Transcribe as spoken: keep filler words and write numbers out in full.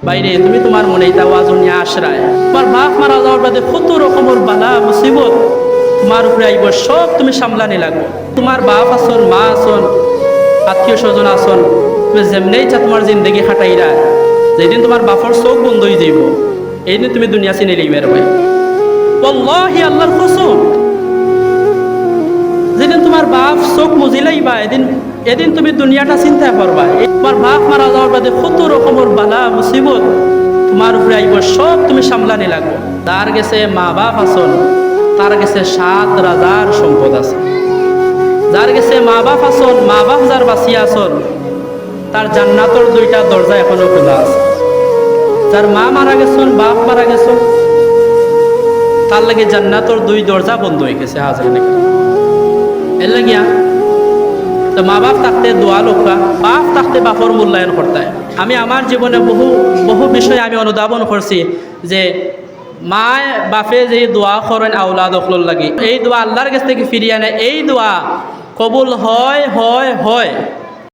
ভাইরে, তুমি তুমার মনে ইতা ওয়াজ হুনিয়া আশরায়, তুমার বাফ মারা যাওয়ার বাদে কত রকমর বালা মুসিবত তুমার উপরে আইবো, সব তুমি সামলানি লাগবো। তুমার বাফ আছইন, মা আছইন, আত্মীয় স্বজন আছইন, তুমি যেমনে ইচ্ছা তুমার জিন্দেগি কাটাইরায়, যেদিন তুমার বাফর চউখ বন্ধ অইযাইবো, এইদিন তুমি দুনিয়া চিনিলাইবায় রে ভাই। ওয়াল্লাহি, আল্লার কসম, যেদিন তুমার বাফ চউখ মুজিলাইবা, এদিন, এদিন তুমি দুনিয়াটা চিনতায় পারবায়। এই তুমার বাফ মারা যাওয়ার বাদে কত রকমর বালা মুসিবত তুমার উপরে আইবো, সব তুমি সামলানি লাগবো। যার গেছে মা বাফ আছইন, তার গেছে সাত রাজার সম্পদ আছে। যার গেছে মা বাফ আছইন, মা বাফ যার বাচিয়া আছইন, তার জান্নাতর দুইটা দরজা এখনো খোলা আছে। যার মা মারা গেছইন, বাফ মারা গেছইন, তার লাগি জান্নাতর দুই দরজা বন্ধ অইগেছে, হাজিরিনে কেরাম। এর লাগিয়া তো মা বাফ থাকতে দোয়া লউক্কা, বাফ থাকতে বাফর মূল্যায়ন করতায়। আমি আমার জীবনে বহু, বহু বিষয় আমি অনুধাবন করছি যে মায় বাফে যে দোয়া করইন আওলাদ অকলর লাগি, এই দোয়া আল্লার গেছ থাকি ফিরিয়া নেয়, এই দোয়া কবুল হয়, হয়, হয়।